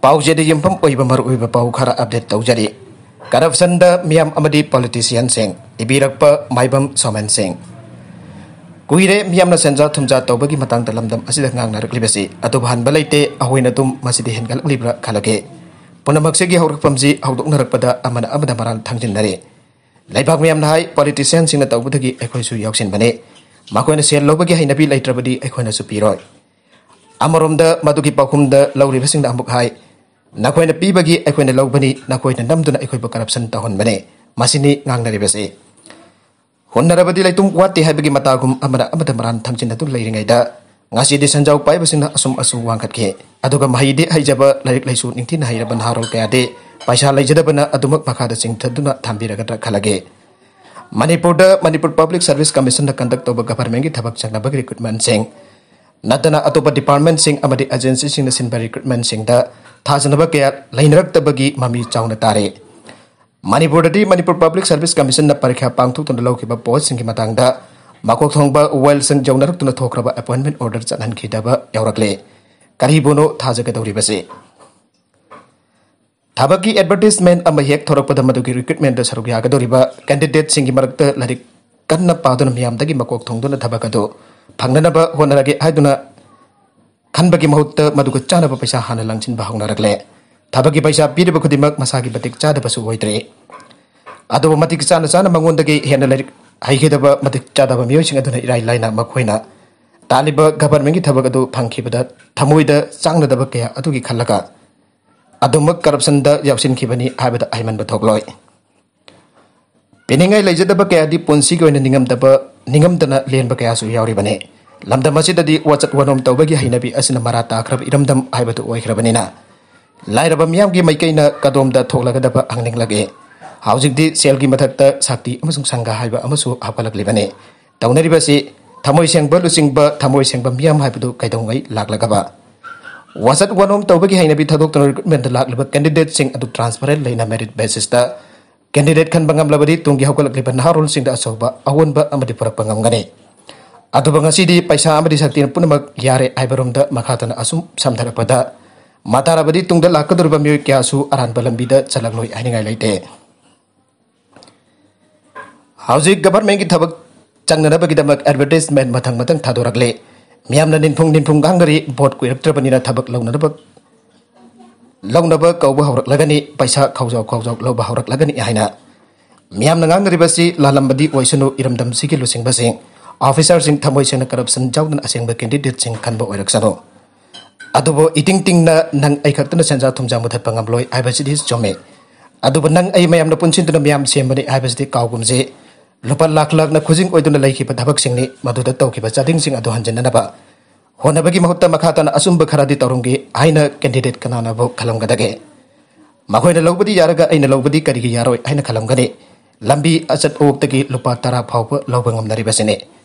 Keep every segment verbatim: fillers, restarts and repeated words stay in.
ꯄꯥꯎꯖꯦꯗ ꯌꯨꯝꯐꯝ ꯑꯣꯏꯕ ꯃꯔꯨꯑꯣꯏꯕ ꯄꯥꯎ ꯈꯔ ꯑꯞꯗꯦꯠ ꯇꯧꯖꯔꯤ꯫ ꯀꯔꯞꯁꯟꯗ ꯃꯤꯌꯥꯝ ꯑꯃꯗꯤ ꯄꯣꯂꯤꯇꯤꯁꯤꯌꯟꯁꯤꯡ꯫ ꯏꯕꯤꯔꯛꯄ ꯃꯥꯏꯕꯝ ꯁꯣꯃꯦꯟ ꯁꯤꯡ꯫ ꯀꯨꯏꯔꯦ ꯃꯤꯌꯥꯝꯅ ꯁꯦꯟꯖꯥ ꯊꯨꯝꯖꯥ ꯇꯧꯕꯒꯤ ꯃꯇꯥꯡꯗ ꯂꯝꯗꯝ ꯑꯁꯤꯗ ꯉꯥꯡꯅꯔꯛꯂꯤꯕꯁꯤ, ꯑꯗꯨꯕꯨ ꯍꯟꯕ ꯂꯩꯇꯦ, ꯑꯩꯈꯣꯏꯅ ꯑꯗꯨꯝ ꯃꯁꯤꯗꯤ ꯍꯦꯟꯒꯠꯂꯛꯂꯤꯕ꯭ꯔꯥ ꯈꯜꯂꯒꯦ꯫ ꯄꯨꯝꯅꯃꯛꯁꯤꯒꯤ ꯍꯧꯔꯛꯐꯝꯁꯤ ꯍꯧꯗꯣꯛꯅꯔꯛꯄꯗ ꯑꯃꯅ ꯑꯃꯗ ꯃꯔꯥꯜ ꯊꯥꯡꯖꯤꯟꯅꯔꯦ꯫ ꯂꯩꯕꯥꯛ ꯃꯤꯌꯥꯝꯅ ꯍꯥꯏ, ꯄꯣꯂꯤꯇꯤꯁꯤꯌꯟꯁꯤꯡꯅ ꯇꯧꯕꯗꯒꯤ ꯑꯩꯈꯣꯏꯁꯨ ꯌꯥꯎꯁꯤꯟꯕꯅꯤ꯫ ꯃꯈꯣꯏꯅ ꯁꯦꯜ ꯂꯧꯕꯒꯤ ꯍꯩꯅꯕꯤ ꯂꯩꯇ꯭ꯔꯕꯗꯤ ꯑꯩꯈꯣꯏꯅꯁꯨ ꯄꯤꯔꯣꯏ꯫ ꯑꯃꯔꯣꯝꯗ ꯃꯗꯨꯒꯤ ꯄꯥꯎꯈꯨꯝꯗ ꯂꯧꯔꯤꯕꯁꯤꯡꯅ ꯑꯃꯨꯛ ꯍꯥꯏ, "ꯅꯈꯣꯏꯅ ꯄꯤꯕꯒꯤ ꯑꯩꯈꯣꯏꯅ ꯂꯧꯕꯅꯤ, ꯅꯈꯣꯏꯅ ꯅꯝꯗꯨꯅ ꯑꯩꯈꯣꯏꯕꯨ ꯀꯔꯞꯁꯟ ꯇꯧꯍꯟꯕꯅꯤ"꯫ ꯃꯁꯤꯅꯤ ꯉꯥꯡꯅꯔꯤꯕꯁꯤ꯫ ꯍꯨꯟꯅꯔꯕꯗꯤ ꯂꯩꯇꯨꯝ ꯋꯥꯠꯇꯦ ꯍꯥꯏꯕꯒꯤ ꯃꯇꯥꯒꯨꯝ ꯑꯃꯅ ꯑꯃꯗ ꯃꯔꯥꯟ ꯊꯝꯖꯤꯟꯅꯗꯨꯅ ꯂꯩꯔꯤꯉꯩꯗ, ꯉꯁꯤꯗꯤ ꯁꯦꯟꯖꯥꯎ ꯄꯥꯏꯕꯁꯤꯡꯅ ꯑꯁꯨꯝ ꯑꯁꯨꯝ ꯋꯥꯡꯈꯠꯈꯤ꯫ ꯑꯗꯨꯒ ꯃꯍꯩꯗꯤ ꯍꯩꯖꯕ, ꯂꯥꯏꯔꯤꯛ ꯂꯥꯏꯁꯨ ꯅꯤꯡꯊꯤꯅ ꯍꯩꯔꯕ ꯅꯍꯥꯔꯣꯜ ꯀꯌꯥꯗꯤ ꯄꯩꯁꯥ ꯂꯩꯖꯗꯕꯅ ꯑꯗꯨꯃꯛ ꯃꯈꯥꯗ ꯆꯤꯡꯊꯗꯨꯅ ꯊꯝꯕꯤꯔꯒꯗ꯭ꯔꯥ ꯈꯜꯂꯒꯦ꯫ ꯃꯅꯤꯄꯨꯔꯗ ꯃꯅꯤꯄꯨꯔ ꯄꯕ꯭ꯂꯤꯛ ꯁꯔꯚꯤꯁ ꯀꯃꯤꯁꯟꯅ ꯀꯟꯗꯛ ꯇꯧꯕ ꯒꯚꯔꯟꯃꯦꯟꯒꯤ ꯊꯕꯛ ꯆꯪꯅꯕꯒꯤ ꯔꯤꯀ꯭ꯔꯨꯠꯃꯦꯟꯁꯤꯡ ꯅꯠꯇꯅ ꯑꯇꯣꯞꯄ ꯗꯤꯄꯥꯔꯠꯃꯦꯟꯁꯤꯡ ꯑꯃꯗꯤ ꯑꯦꯖꯦꯟꯁꯤꯁꯤꯡꯅ ꯁꯤꯟꯕ ꯔꯤꯀ꯭ꯔꯨꯠꯃꯦꯟꯁꯤꯡꯗ ꯊꯥꯖꯅꯕ ꯀꯌꯥ ꯂꯩꯅꯔꯛꯇꯕꯒꯤ ꯃꯃꯤ ꯆꯥꯎꯅ ꯇꯥꯔꯦ꯫ ꯃꯅꯤꯄꯨꯔꯗꯗꯤ ꯃꯅꯤꯄꯨꯔ ꯄꯕ꯭ꯂꯤꯛ ꯁꯔꯚꯤꯁ ꯀꯃꯤꯁꯟꯅ ꯄꯔꯤꯈ꯭ꯌꯥ ꯄꯥꯡꯊꯣꯛꯇꯨꯅ ꯂꯧꯈꯤꯕ ꯄꯣꯁꯁꯤꯡꯒꯤ ꯃꯇꯥꯡꯗ ꯃꯀꯣꯛ ꯊꯣꯡꯕ ꯋꯥꯌꯦꯜꯁꯪ ꯌꯧꯅꯔꯛꯇꯨꯅ ꯊꯣꯛꯈ꯭ꯔꯕ ꯑꯦꯄꯣꯏꯟꯃꯦꯟ ꯑꯣꯔꯗꯔ ꯆꯠꯍꯟꯈꯤꯗꯕ ꯌꯥꯎꯔꯛꯂꯦ꯫ ꯀꯔꯤꯕꯨꯅꯣ ꯊꯥꯖꯒꯗꯧꯔꯤꯕꯁꯤ? ꯊꯕꯛꯀꯤ ꯑꯦꯗꯚꯔꯇꯤꯁꯃꯦꯟ ꯑꯃ ꯍꯦꯛ ꯊꯣꯔꯛꯄꯗ ꯃꯗꯨꯒꯤ ꯔꯤꯀ꯭ꯔꯨꯠꯃꯦꯟꯗ ꯁꯔꯨꯛ ꯌꯥꯒꯗꯧꯔꯤꯕ ꯀꯦꯟꯗꯤꯗꯦꯠꯁꯤꯡꯒꯤ ꯃꯔꯛꯇ ꯂꯥꯏꯔꯤꯛ ꯀꯟꯅ ꯄꯥꯗꯨꯅ ꯃꯤꯌꯥꯝꯗꯒꯤ ꯃꯀꯣꯛ ꯊꯣꯡꯗꯨꯅ ꯊꯕꯛ ꯑꯗꯨ ꯐꯪꯅꯅꯕ ꯍꯣꯠꯅꯔꯒꯦ ꯍꯥꯏꯗꯨꯅ ꯈꯟꯕꯒꯤ ꯃꯍꯨꯠꯇ ꯃꯗꯨꯒ ꯆꯥꯅꯕ ꯄꯩꯁꯥ ꯍꯥꯟꯅ ꯂꯪꯁꯤꯟꯕ ꯍꯧꯅꯔꯛꯂꯦ꯫ ꯊꯕꯛꯀꯤ ꯄꯩꯁꯥ ꯄꯤꯔꯤꯕ ꯈꯨꯗꯤꯡꯃꯛ ꯃꯁꯥꯒꯤ ꯃꯇꯤꯛ ꯆꯥꯗꯕꯁꯨ ꯑꯣꯏꯗ꯭ꯔꯦ꯫ ꯑꯗꯨꯕꯨ ꯃꯇꯤꯛ ꯆꯥꯅ ꯆꯥꯅ ꯃꯉꯣꯟꯗꯒꯤ ꯍꯦꯟꯅ ꯂꯥꯏꯔꯤꯛ ꯍꯩꯒꯗꯕ ꯃꯇꯤꯛ ꯆꯥꯗꯕ ꯃꯤꯑꯣꯏꯁꯤꯡ ꯑꯗꯨꯅ ꯏꯔꯥꯏ ꯂꯥꯏꯅ ꯃꯈꯣꯏꯅ ꯇꯥꯜꯂꯤꯕ ꯒꯚꯔꯟꯃꯦꯟꯒꯤ ꯊꯕꯛ ꯑꯗꯨ ꯐꯪꯈꯤꯕꯗ ꯊꯃꯣꯏꯗ ꯆꯥꯡꯅꯗꯕ ꯀꯌꯥ ꯑꯗꯨꯒꯤ ꯈꯜꯂꯒ ꯑꯗꯨꯃꯛ ꯀꯔꯞꯁꯟꯗ ꯌꯥꯎꯁꯤꯟꯈꯤꯕꯅꯤ ꯍꯥꯏꯕꯗ ꯍꯥꯏꯃꯟꯕ ꯊꯣꯛꯂꯣꯏ꯫ ꯄꯤꯅꯤꯡꯉꯥꯏ ꯂꯩꯖꯗꯕ ꯀꯌꯥꯗꯤ ꯄꯨꯟꯁꯤꯒꯤ ꯑꯣꯏꯅ ꯅꯤꯡꯉꯝꯗꯕ, ꯅꯤꯡꯉꯝꯗꯅ ꯂꯦꯟꯕ ꯀꯌꯥꯁꯨ ꯌꯥꯎꯔꯤꯕꯅꯤ꯫ ꯂꯝꯗꯝ ꯑꯁꯤꯗꯗꯤ ꯋꯥꯆꯠ ꯋꯥꯅꯣꯝ ꯇꯧꯕꯒꯤ ꯍꯩꯅꯕꯤ ꯑꯁꯤꯅ ꯃꯔꯥ ꯇꯥꯈ꯭ꯔꯕ ꯏꯔꯝꯗꯝ ꯍꯥꯏꯕꯗꯨ ꯑꯣꯏꯈ꯭ꯔꯕꯅꯤꯅ, ꯂꯥꯏꯔꯕ ꯃꯤꯌꯥꯝꯒꯤ ꯃꯥꯏꯀꯩꯅ ꯀꯗꯣꯝꯗ ꯊꯣꯛꯂꯒꯗꯕ ꯍꯪꯅꯤꯡꯂꯒꯦ꯫ ꯍꯧꯖꯤꯛꯇꯤ ꯁꯦꯜꯒꯤ ꯃꯊꯛꯇ ꯁꯛꯇꯤ ꯑꯃꯁꯨꯡ ꯁꯪꯒ ꯍꯥꯏꯕ ꯑꯃꯁꯨ ꯍꯥꯞꯀꯠꯂꯛꯂꯤꯕꯅꯤ꯫ ꯇꯧꯅꯔꯤꯕꯁꯤ ꯊꯃꯣꯏ ꯁꯦꯡꯕ, ꯂꯨꯆꯤꯡꯕ, ꯊꯃꯣꯏ ꯁꯦꯡꯕ ꯃꯤꯌꯥꯝ ꯍꯥꯏꯕꯗꯨ ꯀꯩꯗꯧꯉꯩ ꯂꯥꯛꯂꯒꯕ? ꯋꯥꯆꯠ ꯋꯥꯅꯣꯝ ꯇꯧꯕꯒꯤ ꯍꯩꯅꯕꯤ ꯊꯥꯗꯣꯛꯇꯨꯅ ꯔꯤꯀ꯭ꯔꯨꯠꯃꯦꯟꯗ ꯂꯥꯛꯂꯤꯕ ꯀꯦꯟꯗꯤꯗꯦꯠꯁꯤꯡ ꯑꯗꯨ ꯇ꯭ꯔꯥꯟꯁꯄꯔꯦꯟ ꯂꯩꯅ ꯃꯦꯔꯤꯠ ꯕꯦꯁꯤꯁꯇ ꯀꯦꯟꯗꯤꯗꯦꯠ ꯈꯟꯕ ꯉꯝꯂꯕꯗꯤ ꯇꯨꯡꯒꯤ ꯍꯧꯒꯠꯂꯛꯂꯤꯕ ꯅꯍꯥꯔꯣꯜꯁꯤꯡꯗ ꯑꯆꯧꯕ ꯑꯑꯣꯟꯕ ꯑꯃꯗꯤ ꯄꯨꯔꯛꯄ ꯉꯝꯒꯅꯤ꯫ ꯑꯗꯨꯕꯨ ꯉꯁꯤꯗꯤ ꯄꯩꯁꯥ ꯑꯃꯗꯤ ꯁꯛꯇꯤꯅ ꯄꯨꯝꯅꯃꯛ ꯌꯥꯔꯦ ꯍꯥꯏꯕꯔꯣꯝꯗ ꯃꯈꯥ ꯇꯥꯅ ꯑꯁꯨꯝ ꯁꯝꯊꯔꯛꯄꯗ ꯃꯥ ꯇꯥꯔꯕꯗꯤ ꯇꯨꯡꯗ ꯂꯥꯛꯀꯗꯧꯔꯤꯕ ꯃꯤꯑꯣꯏ ꯀꯌꯥꯁꯨ ꯑꯔꯥꯟꯕ ꯂꯝꯕꯤꯗ ꯆꯠꯂꯛꯂꯣꯏ ꯍꯥꯏꯅꯤꯡꯉꯥꯏ ꯂꯩꯇꯦ꯫ ꯍꯧꯖꯤꯛ ꯒꯚꯔꯟꯃꯦꯟꯒꯤ ꯊꯕꯛ ꯆꯪꯅꯅꯕꯒꯤꯗꯃꯛ ꯑꯦꯗꯚꯔꯇꯤꯁꯃꯦꯟ ꯃꯊꯪ ꯃꯊꯪ ꯊꯥꯗꯣꯔꯛꯂꯦ꯫ ꯃꯤꯌꯥꯝꯅ ꯅꯤꯟꯐꯨꯡ ꯅꯤꯟꯐꯨꯡ ꯉꯥꯡꯅꯔꯤ, ꯚꯣꯠ ꯀꯨꯏꯔꯛꯇ꯭ꯔꯕꯅꯤꯅ ꯊꯕꯛ ꯂꯧꯅꯅꯕ ꯂꯧꯅꯕ ꯀꯧꯕ ꯍꯧꯔꯛꯂꯒꯅꯤ, ꯄꯩꯁꯥ ꯈꯥꯎꯖꯥꯎ ꯈꯥꯎꯖꯥꯎ ꯂꯧꯕ ꯍꯧꯔꯛꯂꯒꯅꯤ ꯍꯥꯏꯅ ꯃꯤꯌꯥꯝꯅ ꯉꯥꯡꯅꯔꯤꯕꯁꯤ ꯂꯥꯜꯂꯝꯕꯗꯤ ꯑꯣꯏꯁꯅꯨ, ꯏꯔꯝꯗꯝꯁꯤꯒꯤ ꯂꯨꯆꯤꯡꯕꯁꯤꯡ, ꯑꯣꯐꯤꯁꯔꯁꯤꯡ ꯊꯃꯣꯏ ꯁꯦꯡꯅ ꯀꯔꯞꯁꯟ ꯌꯥꯎꯗꯅ ꯑꯁꯦꯡꯕ ꯀꯦꯟꯗꯤꯗꯦꯠꯁꯤꯡ ꯈꯟꯕ ꯑꯣꯏꯔꯛꯁꯅꯨ꯫ ꯑꯗꯨꯕꯨ ꯏꯇꯤꯡ ꯇꯤꯡꯅ ꯅꯪ ꯑꯩ ꯈꯛꯇꯅ ꯁꯦꯟꯖꯥ ꯊꯨꯝꯖꯥ ꯃꯨꯊꯠꯄ ꯉꯝꯂꯣꯏ ꯍꯥꯏꯕꯁꯤꯗꯤ ꯆꯨꯝꯃꯤ꯫ ꯑꯗꯨꯕꯨ ꯅꯪ ꯑꯩ ꯃꯌꯥꯝꯅ ꯄꯨꯟꯁꯤꯟꯗꯨꯅ ꯃꯤꯌꯥꯝ ꯁꯦꯝꯕꯅꯤ ꯍꯥꯏꯕꯁꯤꯗꯤ ꯀꯥꯎꯒꯨꯝꯁꯤ꯫ ꯂꯨꯄꯥ ꯂꯥꯈ ꯂꯥꯈꯅ ꯈꯨꯖꯤꯡ ꯑꯣꯏꯗꯨꯅ ꯂꯩꯈꯤꯕ ꯊꯕꯛꯁꯤꯡꯅꯤ ꯃꯗꯨꯗ ꯇꯧꯈꯤꯕ ꯆꯥꯗꯤꯡꯁꯤꯡ ꯑꯗꯨ ꯍꯟꯖꯤꯟꯅꯅꯕ ꯍꯣꯠꯅꯕꯒꯤ ꯃꯍꯨꯠꯇ ꯃꯈꯥ ꯇꯥꯅ ꯑꯆꯨꯝꯕ ꯈꯔꯗꯤ ꯇꯧꯔꯝꯒꯦ ꯍꯥꯏꯅ ꯀꯦꯟꯗꯤꯗꯦꯠ ꯀꯅꯥꯅꯕꯨ ꯈꯜꯂꯝꯒꯗꯒꯦ? ꯃꯈꯣꯏꯅ ꯂꯧꯕꯗꯤ ꯌꯥꯔꯒ ꯑꯩꯅ ꯂꯧꯕꯗꯤ ꯀꯔꯤꯒꯤ ꯌꯥꯔꯣꯏ ꯍꯥꯏꯅ ꯈꯜꯂꯝꯒꯅꯤ? ꯂꯝꯕꯤ ꯑꯆꯠ ꯑꯋꯣꯛꯇꯒꯤ ꯂꯨꯄꯥ ꯇꯔꯥ ꯐꯥꯎꯕ ꯂꯧꯕ ꯉꯝꯅꯔꯤꯕꯁꯤꯅꯤ꯫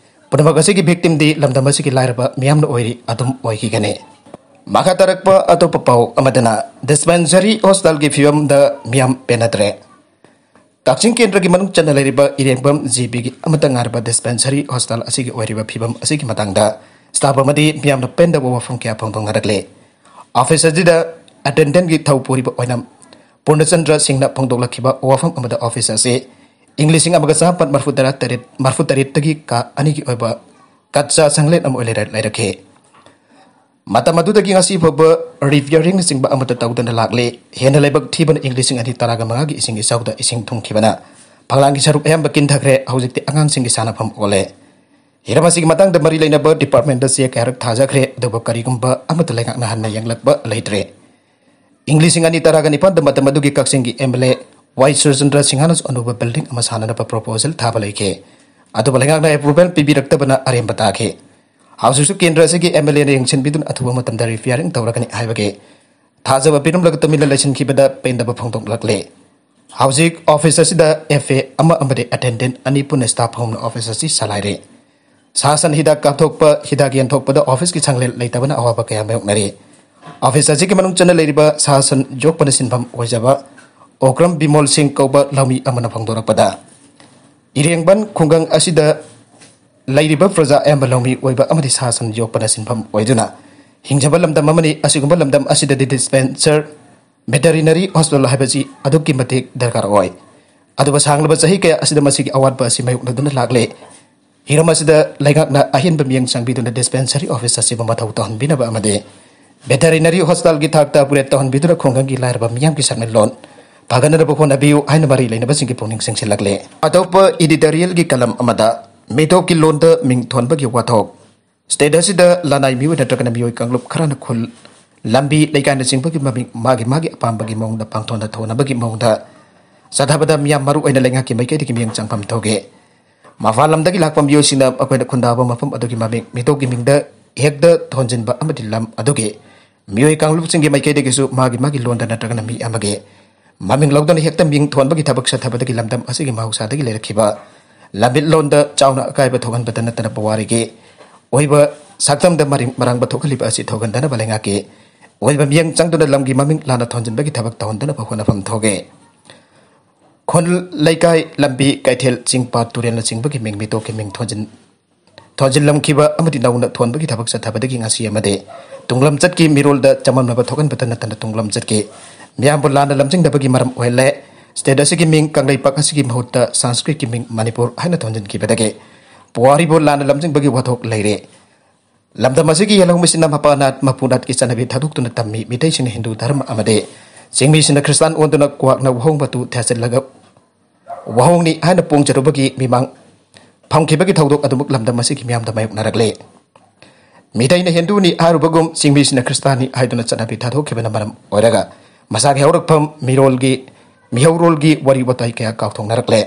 ꯄꯨꯝꯅꯃꯛ ꯑꯁꯤꯒꯤ ꯚꯤꯛꯇꯤꯝꯗꯤ ꯂꯝꯗꯝ ꯑꯁꯤꯒꯤ ꯂꯥꯏꯔꯕ ꯃꯤꯌꯥꯝꯅ ꯑꯣꯏꯔꯤ, ꯑꯗꯨꯝ ꯑꯣꯏꯈꯤꯒꯅꯤ꯫ ꯃꯈꯥ ꯇꯥꯔꯛꯄ ꯑꯇꯣꯞꯄ ꯄꯥꯎ ꯑꯃꯗꯅ, ꯗꯤꯁꯄꯦꯟꯁꯔꯤ ꯍꯣꯁꯄꯤꯇꯥꯜꯒꯤ ꯐꯤꯕꯝꯗ ꯃꯤꯌꯥꯝ ꯄꯦꯟꯅꯗ꯭ꯔꯦ꯫ ꯀꯛꯆꯤꯡ ꯀꯦꯟꯗ꯭ꯔꯒꯤ ꯃꯅꯨꯡ ꯆꯟꯅ ꯂꯩꯔꯤꯕ ꯏꯔꯦꯡꯕꯝ ꯖꯤꯕꯤꯒꯤ ꯑꯃꯠꯇ ꯉꯥꯏꯔꯕ ꯗꯤꯁꯄꯦꯟꯁꯔꯤ ꯍꯣꯁꯄꯤꯇꯥꯜ ꯑꯁꯤꯒꯤ ꯑꯣꯏꯔꯤꯕ ꯐꯤꯕꯝ ꯑꯁꯤꯒꯤ ꯃꯇꯥꯡꯗ ꯁ꯭ꯇꯥꯐ ꯑꯃꯗꯤ ꯃꯤꯌꯥꯝꯅ ꯄꯦꯟꯗꯕ ꯋꯥꯐꯝ ꯀꯌꯥ ꯐꯣꯡꯗꯣꯛꯅꯔꯛꯂꯤ꯫ ꯑꯣꯐꯤꯁ ꯑꯁꯤꯗ ꯑꯦꯇꯦꯟꯗꯦꯟꯒꯤ ꯊꯧ ꯄꯨꯔꯤꯕ ꯑꯣꯏꯅ ꯄꯨꯔꯅꯆꯟꯗ꯭ꯔ ꯁꯤꯡꯅ ꯐꯣꯡꯗꯣꯛꯂꯛꯈꯤꯕ ꯋꯥꯐꯝ ꯑꯃꯗ, ꯑꯣꯐꯤꯁ ꯑꯁꯤ ꯏꯪ ꯂꯤꯁꯤꯡ ꯑꯃꯒ ꯆꯥꯃꯥꯄꯟ ꯃꯔꯤꯐꯨ ꯇꯔꯥ ꯇꯔꯦꯠ, ꯃꯔꯤꯐꯨ ꯇꯔꯦꯠꯇꯒꯤ ꯀꯥ ꯑꯅꯤꯒꯤ ꯑꯣꯏꯕ ꯀꯠꯆꯥ ꯁꯪꯂꯦꯟ ꯑꯃ ꯑꯣꯏꯅ ꯂꯩꯔꯛꯈꯤ꯫ ꯃꯇꯝ ꯑꯗꯨꯗꯒꯤ ꯉꯁꯤ ꯐꯥꯎꯕ ꯔꯤꯄꯤꯌꯥꯔꯤꯡꯅꯆꯤꯡꯕ ꯑꯃꯠꯇ ꯇꯧꯗꯅ ꯂꯥꯛꯂꯤ꯫ ꯍꯦꯟꯅ ꯂꯥꯏꯕꯛ ꯊꯤꯕꯅ ꯏꯪ ꯂꯤꯁꯤꯡ ꯑꯅꯤ ꯇꯔꯥꯒ ꯃꯉꯥꯒꯤ ꯏꯁꯤꯡ ꯏꯆꯥꯎꯗ ꯏꯁꯤꯡ ꯊꯨꯝꯈꯤꯕꯅ ꯐꯛꯂꯥꯡꯒꯤ ꯁꯔꯨꯛ ꯑꯌꯥꯝꯕ ꯀꯤꯟꯊꯈ꯭ꯔꯦ꯫ ꯍꯧꯖꯤꯛꯇꯤ ꯑꯉꯥꯡꯁꯤꯡꯒꯤ ꯁꯥꯟꯅꯐꯝ ꯑꯣꯜꯂꯦ꯫ ꯍꯤꯔꯝ ꯑꯁꯤꯒꯤ ꯃꯇꯥꯡꯗ ꯃꯔꯤ ꯂꯩꯅꯕ ꯗꯤꯄꯥꯔꯠꯃꯦꯟꯗ ꯆꯦ ꯀꯌꯥꯔꯛ ꯊꯥꯖꯈ꯭ꯔꯦ, ꯑꯗꯨꯕꯨ ꯀꯔꯤꯒꯨꯝꯕ ꯑꯃꯠꯇ ꯂꯩꯉꯥꯛꯅ ꯍꯟꯅ ꯌꯦꯡꯂꯛꯄ ꯂꯩꯇ꯭ꯔꯦ꯫ ꯏꯪ ꯂꯤꯁꯤꯡ ꯑꯅꯤ ꯇꯔꯥꯒ ꯅꯤꯄꯥꯟꯗ ꯃꯇꯝ ꯑꯗꯨꯒꯤ ꯀꯛꯆꯤꯡꯒꯤ ꯑꯦꯝ ꯑꯦꯜ ꯑꯦ ꯋꯥꯏ ꯁꯨꯔꯆꯟꯗ꯭ꯔ ꯁꯤꯡꯍꯅꯁꯨ ꯑꯅꯧꯕ ꯕꯤꯜꯗꯤꯡ ꯑꯃ ꯁꯥꯅꯅꯕ ꯄ꯭ꯔꯣꯄꯣꯖꯦꯜ ꯊꯥꯕ ꯂꯩꯈꯤ꯫ ꯑꯗꯨꯕꯨ ꯂꯩꯉꯥꯛꯅ ꯑꯦꯄ꯭ꯔꯨꯚꯦꯜ ꯄꯤꯕꯤꯔꯛꯇꯕꯅ ꯑꯔꯦꯝꯕ ꯇꯥꯈꯤ꯫ ꯍꯧꯖꯤꯛꯁꯨ ꯀꯦꯟꯗ꯭ꯔ ꯑꯁꯤꯒꯤ ꯑꯦꯝ ꯑꯦꯜ ꯑꯦꯅ ꯌꯦꯡꯁꯤꯟꯕꯤꯗꯨꯅ ꯑꯊꯨꯕ ꯃꯇꯝꯗ ꯔꯤꯄꯤꯌꯥꯔꯤꯡ ꯇꯧꯔꯒꯅꯤ ꯍꯥꯏꯕꯒꯤ ꯊꯥꯖꯕ ꯄꯤꯔꯝꯂꯒ ꯇꯨꯃꯤꯟꯅ ꯂꯩꯁꯤꯟꯈꯤꯕꯗ ꯄꯦꯟꯗꯕ ꯐꯣꯡꯗꯣꯛꯂꯛꯂꯦ꯫ ꯍꯧꯖꯤꯛ ꯑꯣꯐꯤꯁ ꯑꯁꯤꯗ ꯑꯦꯐ ꯑꯦ ꯑꯃ ꯑꯃꯗꯤ ꯑꯦꯇꯦꯟꯗꯦꯟꯠ ꯑꯅꯤ ꯄꯨꯟꯅ ꯁ꯭ꯇꯥꯐ ꯑꯍꯨꯝꯅ ꯑꯣꯐꯤꯁ ꯑꯁꯤ ꯆꯂꯥꯏꯔꯤ꯫ ꯁꯥ ꯁꯟ ꯍꯤꯗꯥꯛ ꯀꯥꯞꯊꯣꯛꯄ, ꯍꯤꯗꯥꯛ ꯌꯦꯟꯊꯣꯛꯄꯗ ꯑꯣꯐꯤꯁꯀꯤ ꯁꯪꯂꯦꯟ ꯂꯩꯇꯕꯅ ꯑꯋꯥꯕ ꯀꯌꯥ ꯃꯥꯌꯣꯛꯅꯔꯤ꯫ ꯑꯣꯐꯤꯁ ꯑꯁꯤꯒꯤ ꯃꯅꯨꯡ ꯆꯟꯅ ꯂꯩꯔꯤꯕ ꯁꯥ ꯁꯟ ꯌꯣꯛꯄꯅ ꯁꯤꯟꯐꯝ ꯑꯣꯏꯖꯕ ꯑꯣꯀ꯭ꯔꯝ ꯕꯤꯃꯣꯜ ꯁꯤꯡ ꯀꯧꯕ ꯂꯧꯃꯤ ꯑꯃꯅ ꯐꯣꯡꯗꯣꯔꯛꯄꯗ, ꯏꯔꯦꯡꯕꯟ ꯈꯨꯡꯒꯪ ꯑꯁꯤꯗ ꯂꯩꯔꯤꯕ ꯄ꯭ꯔꯖꯥ ꯑꯌꯥꯝꯕ ꯂꯧꯃꯤ ꯑꯣꯏꯕ ꯑꯃꯗꯤ ꯁꯥ ꯁꯟ ꯌꯣꯛꯄꯅ ꯁꯤꯟꯐꯝ ꯑꯣꯏꯗꯨꯅ ꯍꯤꯡꯖꯕ ꯂꯝꯗꯝ ꯑꯃꯅꯤ꯫ ꯑꯁꯤꯒꯨꯝꯕ ꯂꯝꯗꯝ ꯑꯁꯤꯗꯗꯤ ꯗꯤꯁꯄꯦꯟꯁꯔ, ꯚꯦꯇꯔꯤꯅꯔꯤ ꯍꯣꯁꯄꯤꯇꯥꯜ ꯍꯥꯏꯕꯁꯤ ꯑꯗꯨꯛꯀꯤ ꯃꯇꯤꯛ ꯗꯔꯀꯥꯔ ꯑꯣꯏ꯫ ꯑꯗꯨꯒ ꯁꯥꯡꯂꯕ ꯆꯍꯤ ꯀꯌꯥ ꯑꯁꯤꯗ ꯃꯁꯤꯒꯤ ꯑꯋꯥꯠꯄ ꯑꯁꯤ ꯃꯥꯌꯣꯛꯅꯗꯨꯅ ꯂꯥꯛꯂꯦ꯫ ꯍꯤꯔꯝ ꯑꯁꯤꯗ ꯂꯩꯉꯥꯛꯅ ꯑꯍꯦꯟꯕ ꯃꯤꯠꯌꯦꯡ ꯆꯪꯕꯤꯗꯨꯅ ꯗꯤꯁꯄꯦꯟꯁꯔꯤ ꯑꯣꯐꯤꯁ ꯑꯁꯤꯕꯨ ꯃꯊꯧ ꯇꯧꯍꯟꯕꯤꯅꯕ ꯑꯃꯗꯤ ꯚꯦꯇꯔꯤꯅꯔꯤ ꯍꯣꯁꯄꯤꯇꯥꯜꯒꯤ ꯊꯥꯛꯇ ꯑꯞꯒ꯭ꯔꯦꯗ ꯇꯧꯍꯟꯕꯤꯗꯨꯅ ꯈꯨꯡꯒꯪꯒꯤ ꯂꯥꯏꯔꯕ ꯃꯤꯌꯥꯝꯒꯤ ꯁꯛꯅꯂꯣꯟ ꯐꯒꯠꯅꯅꯕ ꯍꯣꯠꯅꯕꯤꯌꯨ ꯍꯥꯏꯅ ꯃꯔꯤ ꯂꯩꯅꯕꯁꯤꯡꯒꯤ ꯄꯨꯛꯅꯤꯡ ꯆꯤꯡꯁꯤꯜꯂꯛꯂꯦ꯫ ꯑꯇꯣꯞꯄ ꯏꯗꯤꯇꯣꯔꯤꯌꯦꯜꯒꯤ ꯀꯂꯝ ꯑꯃꯗ ꯃꯤꯇꯣꯞꯀꯤ ꯂꯣꯟꯗ ꯃꯤꯡ ꯊꯣꯟꯕꯒꯤ ꯋꯥꯊꯣꯛ꯫ ꯁ꯭ꯇꯦꯠ ꯑꯁꯤꯗ ꯂꯅꯥꯏ ꯃꯤꯑꯣꯏ ꯅꯠꯇ꯭ꯔꯒꯅ ꯃꯤꯑꯣꯏ ꯀꯥꯡꯂꯨꯞ ꯈꯔꯅ ꯈꯨꯜ, ꯂꯝꯕꯤ, ꯂꯩꯀꯥꯏꯅꯆꯤꯡꯕꯒꯤ ꯃꯃꯤꯡ ꯃꯥꯒꯤ ꯃꯥꯒꯤ ꯑꯄꯥꯝꯕꯒꯤ ꯃꯑꯣꯡꯗ ꯄꯥꯡꯊꯣꯟꯗ ꯊꯣꯟꯅꯕꯒꯤ ꯃꯑꯣꯡꯗ ꯆꯠꯊꯕꯗ ꯃꯤꯌꯥꯝ ꯃꯔꯨ ꯑꯣꯏꯅ ꯂꯩꯉꯥꯛꯀꯤ ꯃꯥꯏꯀꯩꯗꯒꯤ ꯃꯤꯠꯌꯦꯡ ꯆꯪꯐꯝ ꯊꯣꯛꯏ꯫ ꯃꯄꯥꯟ ꯂꯝꯗꯒꯤ ꯂꯥꯛꯄ ꯃꯤꯑꯣꯏꯁꯤꯡꯅ ꯃꯈꯣꯏꯅ ꯈꯨꯟꯗꯥꯕ ꯃꯐꯝ ꯑꯗꯨꯒꯤ ꯃꯃꯤꯡ ꯃꯤꯇꯣꯞꯀꯤ ꯃꯤꯡꯗ ꯍꯦꯛꯇ ꯊꯣꯟꯖꯤꯟꯕ ꯑꯃꯗꯤ ꯂꯝ ꯑꯗꯨꯒꯤ ꯃꯤꯑꯣꯏ ꯀꯥꯡꯂꯨꯞꯁꯤꯡꯒꯤ ꯃꯥꯏꯀꯩꯗꯒꯤꯁꯨ ꯃꯥꯒꯤ ꯃꯥꯒꯤ ꯂꯣꯟꯗ ꯅꯠꯇ꯭ꯔꯒꯅ ꯃꯤ ꯑꯃꯒꯤ ꯃꯃꯤꯡ ꯂꯧꯗꯨꯅ ꯍꯦꯛꯇ ꯃꯤꯡ ꯊꯣꯟꯕꯒꯤ ꯊꯕꯛ ꯆꯠꯊꯕꯗꯒꯤ ꯂꯝꯗꯝ ꯑꯁꯤꯒꯤ ꯃꯍꯧꯁꯥꯗꯒꯤ ꯂꯩꯔꯛꯈꯤꯕ ꯂꯝꯃꯤꯠꯂꯣꯟꯗ ꯆꯥꯎꯅ ꯑꯀꯥꯏꯕ ꯊꯣꯛꯍꯟꯕꯇ ꯅꯠꯇꯅ ꯄꯨꯋꯥꯔꯤꯒꯤ ꯑꯣꯏꯕ ꯁꯛꯇꯝꯗ ꯃꯔꯤꯡ ꯃꯔꯥꯡꯕ ꯊꯣꯛꯍꯜꯂꯤꯕ ꯑꯁꯤ ꯊꯣꯛꯍꯟꯗꯅꯕ ꯂꯩꯉꯥꯛꯀꯤ ꯑꯣꯏꯕ ꯃꯤꯠꯌꯦꯡ ꯆꯪꯗꯨꯅ ꯂꯝꯒꯤ ꯃꯃꯤꯡ ꯂꯥꯟꯅ ꯊꯣꯟꯖꯤꯟꯕꯒꯤ ꯊꯕꯛ ꯇꯧꯍꯟꯗꯅꯕ ꯍꯣꯠꯅꯐꯝ ꯊꯣꯛꯏ꯫ ꯈꯨꯜ, ꯂꯩꯀꯥꯏ, ꯂꯝꯕꯤ, ꯀꯩꯊꯦꯜ, ꯆꯤꯡ, ꯄꯥꯠ, ꯇꯨꯔꯦꯜꯅꯆꯤꯡꯕꯒꯤ ꯃꯤꯡ ꯃꯤꯇꯣꯞꯀꯤ ꯃꯤꯡ ꯊꯣꯟꯖꯤꯟ ꯊꯣꯟꯖꯤꯜꯂꯝꯈꯤꯕ ꯑꯃꯗꯤ ꯅꯧꯅ ꯊꯣꯟꯕꯒꯤ ꯊꯕꯛ ꯆꯠꯊꯕꯗꯒꯤ ꯉꯁꯤ ꯑꯃꯗꯤ ꯇꯨꯡꯂꯝꯆꯠꯀꯤ ꯃꯤꯔꯣꯜꯗ ꯆꯃꯝꯅꯕ ꯊꯣꯛꯍꯟꯕꯇ ꯅꯠꯇꯅ ꯇꯨꯡꯂꯝꯆꯠꯀꯤ ꯃꯤꯌꯥꯝꯕꯨ ꯂꯥꯟꯅ ꯂꯝꯖꯤꯡꯅꯕꯒꯤ ꯃꯔꯝ ꯑꯣꯏꯍꯜꯂꯦ꯫ ꯁ꯭ꯇꯦꯠ ꯑꯁꯤꯒꯤ ꯃꯤꯡ ꯀꯪꯂꯩꯄꯥꯛ ꯑꯁꯤꯒꯤ ꯃꯍꯨꯠꯇ ꯁꯪꯁꯀ꯭ꯔꯤꯠꯀꯤ ꯃꯤꯡ ꯃꯅꯤꯄꯨꯔ ꯍꯥꯏꯅ ꯊꯣꯟꯖꯤꯟꯈꯤꯕꯗꯒꯤ ꯄꯨꯋꯥꯔꯤꯕꯨ ꯂꯥꯟꯅ ꯂꯝꯖꯤꯡꯕꯒꯤ ꯋꯥꯊꯣꯛ ꯂꯩꯔꯦ꯫ ꯂꯝꯗꯝ ꯑꯁꯤꯒꯤ ꯌꯦꯜꯍꯧꯃꯤꯁꯤꯅ ꯃꯄꯥ ꯅꯥꯠ ꯃꯄꯨ ꯅꯥꯠꯀꯤ ꯆꯠꯅꯕꯤ ꯊꯥꯗꯣꯛꯇꯨꯅ ꯇꯝꯃꯤ꯫ ꯃꯤꯇꯩꯁꯤꯡꯅ ꯍꯤꯟꯗꯨ ꯙꯔꯃ ꯑꯃꯗꯤ ꯆꯤꯡꯃꯤꯁꯤꯡꯅ ꯈ꯭ꯔꯤꯁꯇꯥꯟ ꯑꯣꯟꯗꯨꯅ ꯀ꯭ꯋꯥꯛꯅ ꯋꯥꯍꯣꯡ ꯃꯇꯨ ꯊꯥꯖꯤꯜꯂꯒ ꯋꯥꯍꯣꯡꯅꯤ ꯍꯥꯏꯅ ꯄꯣꯡꯖꯔꯨꯕꯒꯤ ꯃꯤꯃꯥꯡ ꯐꯝꯈꯤꯕꯒꯤ ꯊꯧꯗꯣꯛ ꯑꯗꯨꯃꯛ ꯂꯝꯗꯝ ꯑꯁꯤꯒꯤ ꯃꯤꯌꯥꯝꯗ ꯃꯥꯌꯣꯛꯅꯔꯛꯂꯦ꯫ ꯃꯤꯇꯩꯅ ꯍꯤꯟꯗꯨꯅꯤ ꯍꯥꯏꯔꯨꯕꯒꯨꯝ ꯆꯤꯡꯃꯤꯁꯤꯡꯅ ꯈ꯭ꯔꯤꯁꯇꯥꯟꯅꯤ ꯍꯥꯏꯗꯨꯅ ꯆꯠꯅꯕꯤ ꯊꯥꯗꯣꯛꯈꯤꯕꯅ ꯃꯔꯝ ꯑꯣꯏꯔꯒ ꯃꯁꯥꯒꯤ ꯍꯧꯔꯛꯐꯝ ꯃꯤꯔꯣꯜꯒꯤ ꯃꯤꯍꯧꯔꯣꯜꯒꯤ ꯋꯥꯔꯤ ꯋꯥꯇꯥꯏ ꯀꯌꯥ ꯀꯥꯎꯊꯣꯛꯅꯔꯛꯂꯦ꯫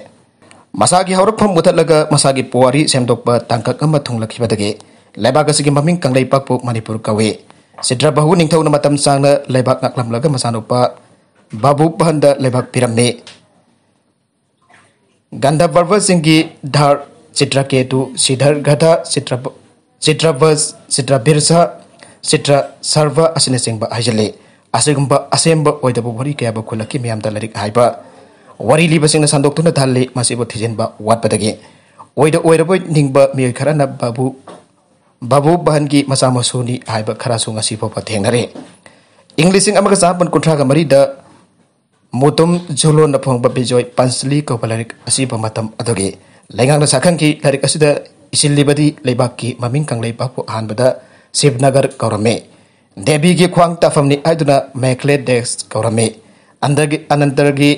ꯃꯁꯥꯒꯤ ꯍꯧꯔꯛꯐꯝ ꯃꯨꯊꯠꯂꯒ ꯃꯁꯥꯒꯤ ꯄꯨꯋꯥꯔꯤ ꯁꯦꯝꯗꯣꯛꯄ ꯇꯥꯡꯀꯛ ꯑꯃ ꯊꯨꯡꯂꯛꯈꯤꯕꯗꯒꯤ ꯂꯩꯕꯥꯛ ꯑꯁꯤꯒꯤ ꯃꯃꯤꯡ ꯀꯪꯂꯩꯄꯥꯛꯄꯨ ꯃꯅꯤꯄꯨꯔ ꯀꯧꯏ꯫ ꯆꯤꯇ꯭ꯔꯕꯥꯍꯨ ꯅꯤꯡꯊꯧꯅ ꯃꯇꯝ ꯁꯥꯡꯅ ꯂꯩꯕꯥꯛ ꯉꯥꯛꯂꯝꯂꯒ ꯃꯆꯥꯅꯨꯄꯥ ꯕꯥꯕꯨ ꯄꯍꯟꯗ ꯂꯩꯕꯥꯛ ꯄꯤꯔꯝꯃꯤ꯫ ꯒꯟꯙꯕꯔꯕꯁꯤꯡꯒꯤ ꯙꯥꯔ ꯆꯤꯇ꯭ꯔꯀꯦꯇꯨ, ꯁꯤꯙꯔꯒꯙ, ꯆꯤꯇ꯭ꯔꯕ-, ꯆꯤꯇ꯭ꯔꯕꯁ, ꯆꯤꯇ꯭ꯔꯕꯤꯔꯁ, ꯆꯤꯇ꯭ꯔ ꯁꯔꯚ ꯑꯁꯤꯅꯆꯤꯡꯕ ꯍꯥꯏꯖꯤꯜꯂꯤ꯫ ꯑꯁꯤꯒꯨꯝꯕ ꯑꯁꯦꯝꯕ ꯑꯣꯏꯗꯕ ꯋꯥꯔꯤ ꯀꯌꯥꯕꯨ ꯈꯨꯜꯂꯛꯀꯤ ꯃꯤꯌꯥꯝꯗ ꯂꯥꯏꯔꯤꯛ ꯍꯥꯏꯕ ꯋꯥꯔꯤ ꯂꯤꯕꯁꯤꯡꯅ ꯁꯟꯗꯣꯛꯇꯨꯅ ꯊꯜꯂꯤ꯫ ꯃꯁꯤꯕꯨ ꯊꯤꯖꯤꯟꯕ ꯋꯥꯠꯄꯗꯒꯤ ꯑꯣꯏꯗ ꯑꯣꯏꯔꯕꯣꯏ ꯅꯤꯡꯕ ꯃꯤꯑꯣꯏ ꯈꯔꯅ ꯕꯥꯕꯨ ꯕꯥꯕꯨ ꯕꯍꯟꯒꯤ ꯃꯆꯥ ꯃꯁꯨꯅꯤ ꯍꯥꯏꯕ ꯈꯔꯁꯨ ꯉꯁꯤ ꯐꯥꯎꯕ ꯊꯦꯡꯅꯔꯦ꯫ ꯏꯪ ꯂꯤꯁꯤꯡ ꯑꯃꯒ ꯆꯥꯃꯥꯄꯟ ꯀꯨꯟꯊ꯭ꯔꯥꯒ ꯃꯔꯤꯗ ꯃꯨꯇꯨꯝ ꯖꯨꯂꯣꯟꯅ ꯐꯣꯡꯕ ꯕꯤꯖꯣꯏ ꯄꯟꯆꯂꯤ ꯀꯧꯕ ꯂꯥꯏꯔꯤꯛ ꯑꯁꯤꯕꯨ ꯃꯇꯝ ꯑꯗꯨꯒꯤ ꯂꯩꯉꯥꯛꯅ ꯁꯛꯈꯪꯈꯤ꯫ ꯂꯥꯏꯔꯤꯛ ꯑꯁꯤꯗ ꯏꯁꯤꯜꯂꯤꯕꯗꯤ ꯂꯩꯕꯥꯛꯀꯤ ꯃꯃꯤꯡ ꯀꯪꯂꯩꯄꯥꯛꯄꯨ ꯑꯍꯥꯟꯕꯗ ꯁꯤꯕꯅꯒꯔ ꯀꯧꯔꯝꯃꯤ꯫ ꯗꯦꯕꯤꯒꯤ ꯈ꯭ꯋꯥꯡ ꯇꯥꯐꯝꯅꯤ ꯍꯥꯏꯗꯨꯅ ꯃꯦꯀ꯭ꯂꯦ ꯗꯦꯁ ꯀꯧꯔꯝꯃꯤ꯫ ꯑꯟꯗꯒꯤ-, ꯑꯅꯟꯇꯒꯤ,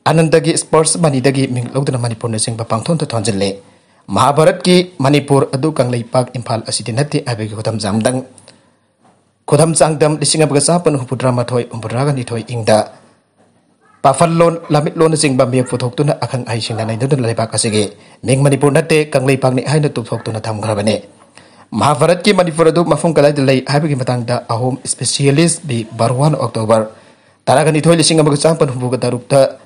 ꯑꯅꯟꯇꯒꯤ ꯁ꯭ꯄꯔꯁ ꯃꯅꯤꯗꯒꯤ ꯃꯤꯡ ꯂꯧꯗꯨꯅ ꯃꯅꯤꯄꯨꯔꯅꯆꯤꯡꯕ ꯄꯥꯡꯊꯣꯟꯗ ꯊꯣꯟꯖꯤꯜꯂꯤ꯫ ꯃꯍꯥꯕꯥꯔꯠꯀꯤ ꯃꯅꯤꯄꯨꯔ ꯑꯗꯨ ꯀꯪꯂꯩꯄꯥꯛ ꯏꯝꯐꯥꯜ ꯑꯁꯤꯗꯤ ꯅꯠꯇꯦ ꯍꯥꯏꯕꯒꯤ ꯈꯨꯗꯝ ꯆꯥꯡꯗꯝ, ꯈꯨꯗꯝ ꯆꯥꯡꯗꯝ ꯂꯤꯁꯤꯡ ꯑꯃꯒ ꯆꯥꯃꯥꯄꯟ ꯍꯨꯝꯐꯨꯇꯔꯥꯃꯥꯊꯣꯏ ꯍꯨꯝꯐꯨꯇꯔꯥꯒ ꯅꯤꯊꯣꯏ ꯏꯪꯗ ꯄꯥꯐꯜꯂꯣꯟ, ꯂꯝꯃꯤꯠꯂꯣꯟꯅꯆꯤꯡꯕ ꯃꯤꯌꯦꯛ ꯄꯨꯊꯣꯛꯇꯨꯅ ꯑꯈꯪ ꯑꯍꯩꯁꯤꯡꯅ ꯅꯩꯅꯗꯨꯅ ꯂꯩꯕꯥꯛ ꯑꯁꯤꯒꯤ ꯃꯤꯡ ꯃꯅꯤꯄꯨꯔ ꯅꯠꯇꯦ, ꯀꯪꯂꯩꯄꯥꯛꯅꯤ ꯍꯥꯏꯅ ꯇꯨꯞꯊꯣꯛꯇꯨꯅ ꯊꯝꯈ꯭ꯔꯕꯅꯤ꯫ ꯃꯍꯥꯚꯥꯔꯠꯀꯤ ꯃꯅꯤꯄꯨꯔ ꯑꯗꯨ ꯃꯐꯝ ꯀꯗꯥꯏꯗ ꯂꯩ ꯍꯥꯏꯕꯒꯤ ꯃꯇꯥꯡꯗ ꯑꯍꯣꯝ ꯁ꯭ꯄꯦꯁꯤꯌꯦꯂꯤꯁ ꯕꯤ ꯕꯔꯨꯋꯥꯅ ꯑꯣꯛꯇꯣꯕꯔ ꯇꯔꯥꯒ ꯅꯤꯊꯣꯏ, ꯂꯤꯁꯤꯡ ꯑꯃꯒ ꯆꯥꯃꯥꯄꯟ ꯍꯨꯝꯐꯨꯒ ꯇꯔꯨꯛꯇ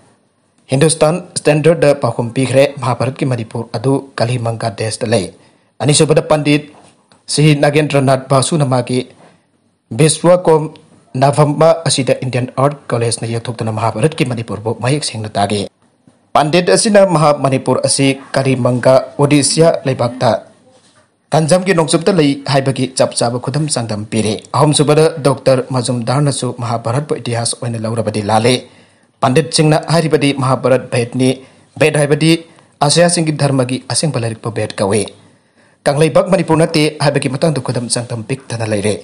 ꯍꯤꯟꯗꯨꯁꯇꯥꯟ ꯁ꯭ꯇꯦꯟꯗꯔꯗ ꯄꯥꯎꯈꯨꯝ ꯄꯤꯈ꯭ꯔꯦ꯫ ꯃꯍꯥꯚꯥꯔꯠꯀꯤ ꯃꯅꯤꯄꯨꯔ ꯑꯗꯨ ꯀꯂꯤꯃꯪꯒ ꯗꯦꯁꯇ ꯂꯩ꯫ ꯑꯅꯤꯁꯨꯕꯗ ꯄꯟꯗꯤꯠ ꯁ꯭ꯔꯤ ꯅꯥꯒꯦꯟꯗ꯭ꯔꯅꯥꯊ ꯕꯥꯁꯨꯅ ꯃꯥꯒꯤ ꯕꯤꯁ꯭ꯋꯥꯀꯣꯝ ꯅꯥꯚꯝꯃ ꯑꯁꯤꯗ ꯏꯟꯗꯤꯌꯟ ꯑꯥꯔꯠ ꯀꯣꯂꯦꯖꯅ ꯌꯦꯛꯊꯣꯛꯇꯨꯅ ꯃꯍꯥꯚꯥꯔꯠꯀꯤ ꯃꯅꯤꯄꯨꯔꯕꯨ ꯃꯌꯦꯛ ꯁꯦꯡꯅ ꯇꯥꯛꯏ꯫ ꯄꯟꯗꯤꯠ ꯑꯁꯤꯅ ꯃꯍꯥꯛ ꯃꯅꯤꯄꯨꯔ ꯑꯁꯤ ꯀꯔꯤꯃꯪꯒ, ꯑꯣꯗꯤꯁꯤꯌꯥ ꯂꯩꯕꯥꯛꯇ ꯀꯟꯖꯝꯒꯤ ꯅꯣꯡꯆꯨꯞꯇ ꯂꯩ ꯍꯥꯏꯕꯒꯤ ꯆꯞ ꯆꯥꯕ ꯈꯨꯗꯝ ꯆꯥꯡꯗꯝ ꯄꯤꯔꯤ꯫ ꯑꯍꯨꯝꯁꯨꯕꯗ ꯗꯣꯛꯇꯔ ꯃꯖꯨꯝꯗꯥꯔꯅꯁꯨ ꯃꯍꯥꯚꯥꯔꯠꯄꯨ ꯏꯇꯤꯍꯥꯁ ꯑꯣꯏꯅ ꯂꯧꯔꯕꯗꯤ ꯂꯥꯜꯂꯤ꯫ ꯄꯟꯗꯤꯠꯁꯤꯡꯅ ꯍꯥꯏꯔꯤꯕꯗꯤ ꯃꯍꯥꯚꯥꯔꯠ ꯚꯦꯗꯅꯤ, ꯚꯦꯗ ꯍꯥꯏꯕꯗꯤ ꯑꯁꯤꯌꯥꯁꯤꯡꯒꯤ ꯙꯔꯃꯒꯤ ꯑꯁꯦꯡꯕ ꯂꯥꯏꯔꯤꯛꯄꯨ ꯚꯦꯗ ꯀꯧꯏ꯫ ꯀꯪꯂꯩꯄꯥꯛ ꯃꯅꯤꯄꯨꯔ ꯅꯠꯇꯦ ꯍꯥꯏꯕꯒꯤ ꯃꯇꯥꯡꯗ ꯈꯨꯗꯝ ꯆꯥꯡꯗꯝ ꯄꯤꯛ ꯊꯟꯅ ꯂꯩꯔꯦ꯫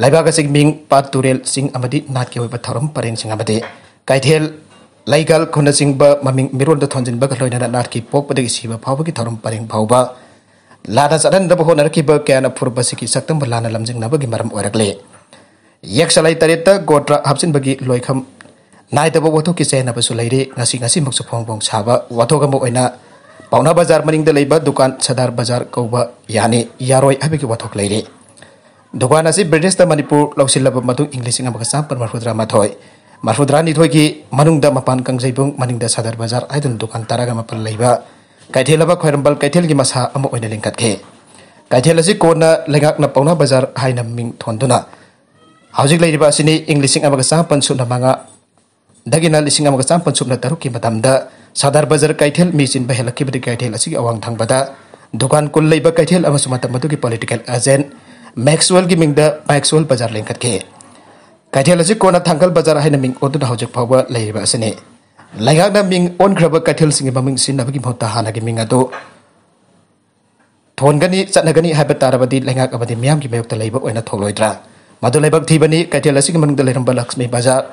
ꯂꯩꯕꯥꯛ ꯑꯁꯤꯒꯤ ꯃꯤꯡ, ꯄꯥꯠ ꯇꯨꯔꯦꯜꯁꯤꯡ ꯑꯃꯗꯤ ꯅꯥꯠꯀꯤ ꯑꯣꯏꯕ ꯊꯧꯔꯝ ꯄꯔꯦꯡꯁꯤꯡ ꯑꯃꯗꯤ ꯀꯩꯊꯦꯜ, ꯂꯩꯒꯜ, ꯈꯨꯟꯅꯆꯤꯡꯕ ꯃꯃꯤꯡ ꯃꯤꯔꯣꯜꯗ ꯊꯣꯟꯖꯤꯟꯕꯒ ꯂꯣꯏꯅꯅ ꯅꯥꯠꯀꯤ ꯄꯣꯛꯄꯗꯒꯤ ꯁꯤꯕ ꯐꯥꯎꯕꯒꯤ ꯊꯧꯔꯝ ꯄꯔꯦꯡ ꯐꯥꯎꯕ ꯂꯥꯟꯅ ꯆꯠꯍꯟꯅꯕ ꯍꯣꯠꯅꯔꯛꯈꯤꯕ ꯀꯌꯥꯅ ꯐꯨꯔꯨꯞ ꯑꯁꯤꯒꯤ ꯁꯛꯇꯝꯕꯨ ꯂꯥꯟꯅ ꯂꯝꯖꯤꯡꯅꯕꯒꯤ ꯃꯔꯝ ꯑꯣꯏꯔꯛꯂꯦ꯫ ꯌꯦꯛ ꯁꯂꯥꯏ ꯇꯔꯦꯠꯇ ꯒꯣꯇ꯭ꯔ ꯍꯥꯞꯆꯤꯟꯕꯒꯤ ꯂꯣꯏꯈꯝ ꯅꯥꯏꯗꯕ ꯋꯥꯊꯣꯛꯀꯤ ꯆꯌꯦꯠꯅꯕꯁꯨ ꯂꯩꯔꯤ꯫ ꯉꯁꯤ, ꯉꯁꯤꯃꯛꯁꯨ ꯐꯣꯡ ꯐꯣꯡ ꯁꯥꯕ ꯋꯥꯊꯣꯛ ꯑꯃ ꯑꯣꯏꯅ ꯄꯥꯎꯅꯥ ꯕꯖꯥꯔ ꯃꯅꯤꯡꯗ ꯂꯩꯕ ꯗꯨꯀꯥꯟ ꯁꯗꯥꯔ ꯕꯖꯥꯔ ꯀꯧꯕ ꯌꯥꯅꯤ, ꯌꯥꯔꯣꯏ ꯍꯥꯏꯕꯒꯤ ꯋꯥꯊꯣꯛ ꯂꯩꯔꯤ꯫ ꯗꯨꯀꯥꯟ ꯑꯁꯤ ꯕ꯭ꯔꯤꯇꯤꯁꯇ ꯃꯅꯤꯄꯨꯔ ꯂꯧꯁꯤꯜꯂꯕ ꯃꯇꯨꯡ ꯏꯪ ꯂꯤꯁꯤꯡ ꯑꯃꯒ ꯆꯥꯃꯥꯄꯟ ꯃꯔꯤꯐꯨꯇꯔꯥ ꯃꯥꯊꯣꯏ, ꯃꯔꯤꯐꯨꯇꯔꯥꯅꯤꯊꯣꯏꯒꯤ ꯃꯅꯨꯡꯗ ꯃꯄꯥꯟ ꯀꯥꯡꯖꯩꯕꯨꯡ ꯃꯅꯤꯡꯗ ꯁꯗꯥꯔ ꯕꯖꯥꯔ ꯍꯥꯏꯗꯨꯅ ꯗꯨꯀꯥꯟ ꯇꯔꯥꯒ ꯃꯥꯄꯟ ꯂꯩꯕ ꯀꯩꯊꯦꯜ ꯑꯃ ꯈ꯭ꯋꯥꯏꯔꯝꯕꯟ ꯀꯩꯊꯦꯜꯒꯤ ꯃꯁꯥ ꯑꯃ ꯑꯣꯏꯅ ꯂꯤꯡꯈꯠꯈꯤ꯫ ꯀꯩꯊꯦꯜ ꯑꯁꯤ ꯀꯣꯟꯅ ꯂꯩꯉꯥꯛꯅ ꯄꯥꯎꯅꯥ ꯕꯖꯥꯔ ꯍꯥꯏꯅ ꯃꯤꯡ ꯊꯣꯟꯗꯨꯅ ꯍꯧꯖꯤꯛ ꯂꯩꯔꯤꯕ ꯑꯁꯤꯅꯤ꯫ ꯏꯪ ꯂꯤꯁꯤꯡ ꯑꯃꯒ ꯆꯥꯃꯥꯄꯟ ꯁꯨꯞꯅ ꯃꯉꯥ ꯗꯒꯤꯅ ꯂꯤꯁꯤꯡ ꯑꯃꯒ ꯆꯥꯃꯥꯄꯟ ꯁꯨꯞꯅ ꯇꯔꯨꯛꯀꯤ ꯃꯇꯝꯗ ꯁꯗꯥꯔ ꯕꯖꯥꯔ ꯀꯩꯊꯦꯜ ꯃꯤ ꯆꯤꯟꯕ ꯍꯦꯜꯂꯛꯈꯤꯕꯗꯒꯤ ꯀꯩꯊꯦꯜ ꯑꯁꯤꯒꯤ ꯑꯋꯥꯡ ꯊꯪꯕꯗ ꯗꯨꯀꯥꯟ ꯀꯨꯟ ꯂꯩꯕ ꯀꯩꯊꯦꯜ ꯑꯃꯁꯨꯡ ꯃꯇꯝ ꯑꯗꯨꯒꯤ ꯄꯣꯂꯤꯇꯤꯀꯦꯜ ꯑꯦꯖꯦꯟ ꯃꯦꯛꯁꯋꯦꯜꯒꯤ ꯃꯤꯡꯗ ꯃꯦꯛꯁꯋꯦꯜ ꯕꯖꯥꯔ ꯂꯤꯡꯈꯠꯈꯤ꯫ ꯀꯩꯊꯦꯜ ꯑꯁꯤ ꯀꯣꯟꯅ ꯊꯥꯡꯒꯜ ꯕꯖꯥꯔ ꯍꯥꯏꯅ ꯃꯤꯡ ꯑꯣꯟꯗꯨꯅ ꯍꯧꯖꯤꯛ ꯐꯥꯎꯕ ꯂꯩꯔꯤꯕ ꯑꯁꯤꯅꯤ꯫ ꯂꯩꯉꯥꯛꯅ ꯃꯤꯡ ꯑꯣꯟꯈ꯭ꯔꯕ ꯀꯩꯊꯦꯜꯁꯤꯡꯒꯤ ꯃꯃꯤꯡ ꯁꯤꯖꯤꯟꯅꯕꯒꯤ ꯃꯍꯨꯠꯇ ꯍꯥꯟꯅꯒꯤ ꯃꯤꯡ ꯑꯗꯨ ꯊꯣꯟꯒꯅꯤ, ꯆꯠꯅꯒꯅꯤ ꯍꯥꯏꯕ ꯇꯥꯔꯕꯗꯤ ꯂꯩꯉꯥꯛ ꯑꯃꯗꯤ ꯃꯤꯌꯥꯝꯒꯤ ꯃꯥꯌꯣꯛꯇ ꯂꯩꯕ ꯑꯣꯏꯅ ꯊꯣꯛꯂꯣꯏꯗ꯭ꯔꯥ? ꯃꯗꯨ ꯂꯥꯏꯕꯛ ꯊꯤꯕꯅꯤ꯫ ꯀꯩꯊꯦꯜ ꯑꯁꯤꯒꯤ ꯃꯅꯨꯡꯗ ꯂꯩꯔꯝꯕ ꯂꯛꯁꯃꯤ ꯕꯖꯥꯔ,